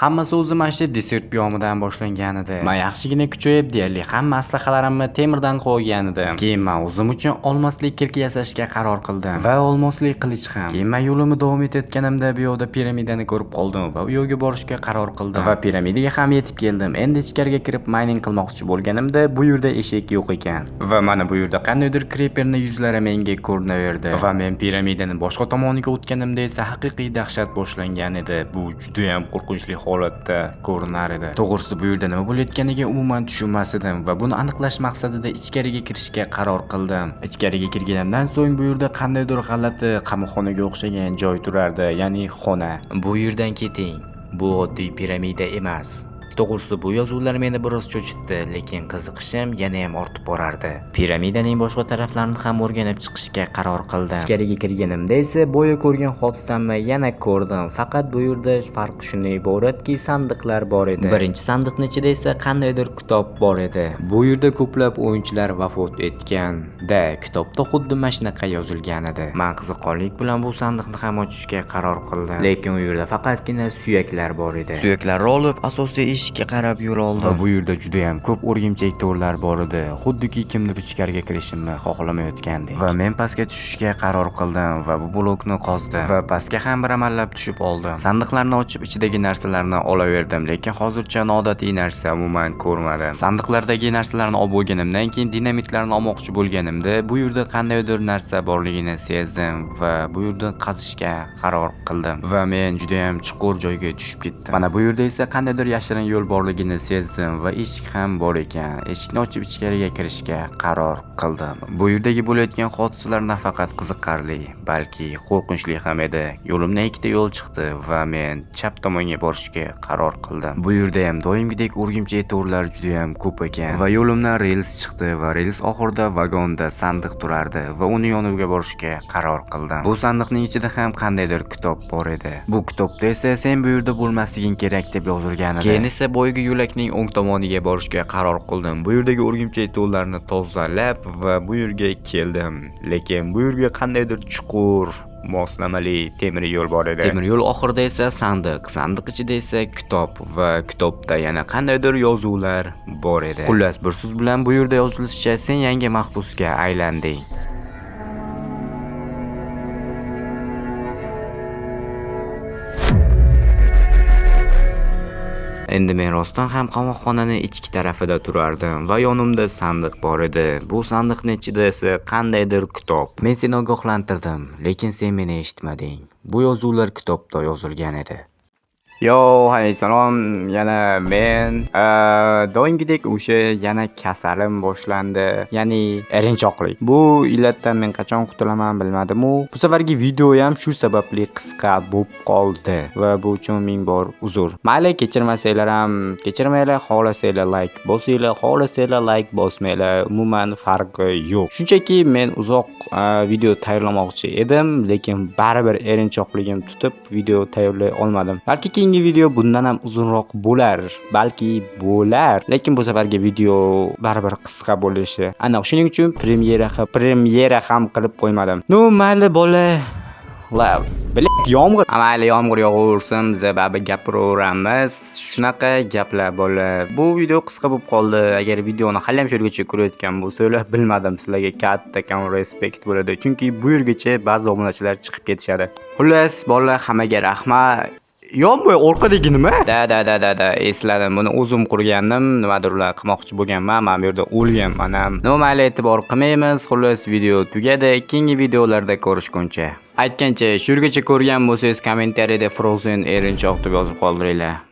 Hammasi o'zi mana shu desert biyomidan boshlangan edi. Men yaxshigina kuchayib, deyarli hamma aslahalarimni temirdan qo'ygan edim. Keyin men o'zim uchun olmosli kirki yasashga qaror qildim va olmosli qilich ham. Keyin men yo'limni davom etayotganimda bu yoqda piramidani ko'rib qoldim va u yoqga borishga qaror qildim. Va piramidaga ham yetib keldim. Endi ichkariga kirib mining qilmoqchi bo'lganimda bu yerda eshik yo'q ekan. Va mana bu yerda qandaydir creeperning yuzlari menga ko'rinaverdi. Va men piramidani boshqa tomoniga o'tganimda esa haqiqiy dahshat boshlangan edi. Bu juda ham qo'rqinchli holatda ko'rinar edi. To'g'risi bu yerda nima bo'layotganiga umuman tushunmas edim va buni aniqlash maqsadida ichkariga kirishga qaror qildim. Ichkariga kirganimdan so'ng bu yerda qandaydir g'alati qamoqxonaga o'xshagan joy turardi, ya'ni xona. Bu yerdan keting. Bu oddiy piramida emas. To'g'risi bu yozuvlar meni biroz cho'chitdi, lekin qiziqishim yana ham ortib borardi. Piramidaning boshqa taraflarini ham o'rganib chiqishga qaror qildim. Ichkariga kirganimda esa boya ko'rgan hodisamni yana ko'rdim. Faqat bu yerda farq shundan iboratki, sandiqlar bor edi. Birinchi sandiqning ichida esa qandaydir kitob bor edi. Bu yerda ko'plab o'yinchilar vafot etgan. Da, kitobda xuddi mana shunaqa yozilgan edi. Men qiziqqonlik bilan bu sandiqni ham ochishga qaror qildim. Lekin u yerda faqatgina suyaklar bor edi. Suyaklarni olib, asosiy eshikka qarab yo'l oldim. Va bu yerda juda ham ko'p o'rgimchak to'rlar bor edi. Xuddiki kimdir ichkariga kirishimni xohlamayotgandek. Va men pastga tushishga qaror qildim va bu blokni qozdim va pastga ham bir amallab tushib oldim. Sandiqlarni ochib ichidagi narsalarni olaverdim, lekin hozircha noodatiy narsa umuman ko'rmadim. Sandiqlardagi narsalarni olib bo'lganimdan keyin dinamitlarni olmoqchi bo'lganimda bu yerda qandaydir narsa borligini sezdim va bu yerda qazishga qaror qildim. Va men juda ham chuqur joyga tushib ketdim. Mana bu yerda esa qandaydir yashirin yo'l borligini sezdim va eshik ham bor ekan. Eshikni ochib ichkariga kirishga qaror qildim. Bu yerdagi bo'layotgan hodisalar nafaqat qiziqarli, balki qo'rqinchli ham edi. Yo'limdan ikkita yo'l chiqdi va men chap tomonga borishga qaror qildim. Bu yerda ham doimgidek o'rgimchak to'rlar juda ham ko'p ekan va yo'limdan rels chiqdi va rels oxirida vagonda sandiq turardi va uni yoniga borishga qaror qildim. Bu sandiqning ichida ham qandaydir kitob bor edi. Bu kitobda esa sen bu yerda bo'lmasliging kerak deb yozilgan edi. Keyin esa boyagi yo'lakning o'ng tomoniga borishga qaror qildim. Bu yerdagi o'rgimchak to'rlarni tozalab va bu yerga keldim. Lekin bu yerga qandaydir chuqur moslamali temir yo'l bor edi. Temir yo'l oxirida esa sandiq, sandiq ichida esa kitob va kitobda yana qandaydir yozuvlar bor edi. Xullas, bir so'z bilan bu yerda yozilishicha sen yangi mahbusga aylanding. Endi men rostdan ham qamoqxonaning ichki tarafida turardim va yonimda sandiq bor edi. Bu sandiqning ichida esa qandaydir kitob. Men seni ogohlantirdim, lekin sen meni eshitmading. Bu yozuvlar kitobda yozilgan edi. Yo, hey, salom, yana men. Doimgidek o'sha yana kasalim boshlandi, ya'ni erinchoqlik. Bu illatdan men qachon qutulaman bilmadim-u. Bu safargi video ham shu sababli qisqa bo'lib qoldi va bu uchun ming bor uzr. Mayli, kechirmasanglar ham kechirmanglar, xohlasanglar like bosinglar, xohlasanglar like bosmanglar, umuman farqi yo'q. Shunchaki men uzoq video tayyorlamoqchi edim, lekin baribir erinchoqligim tutib video tayyorlay olmadim. Balki keyingi video bundan ham uzunroq bo'lar, balki bo'lar, lekin bu safargi video baribir qisqa bo'lishi aniq. Shuning uchun premyera ham qilib qo'ymadim. No, mayli bola. Bilet yomg'ir. Mayli yomg'ir yog'aversin, biz baribir gapiraveramiz. Shunaqa gaplar bola. Bu video qisqa bo'lib qoldi. Agar videoni hali ham shu yergacha ko'rayotgan bo'lsanglar, bilmadim, sizlarga kattakon respekt bo'ladi. Chunki bu yergacha ba'zi obunachilar chiqib ketishadi. Xullas, bolalar, hammaga rahmat. Yon bu orqadagi nima? Da, esladim. Buni o'zim qurgandim. Nimadir ular qilmoqchi bo'lganman. Men bu yerda o'lganman ham. Nima, mayli, e'tibor qilmaymiz. Xullas, video tugadi. Keyingi videolarda ko'rishguncha. Aytgancha, shu yergacha ko'rgan bo'lsangiz, kommentariyada Frozen erinchoq deb yozib qoldiringlar.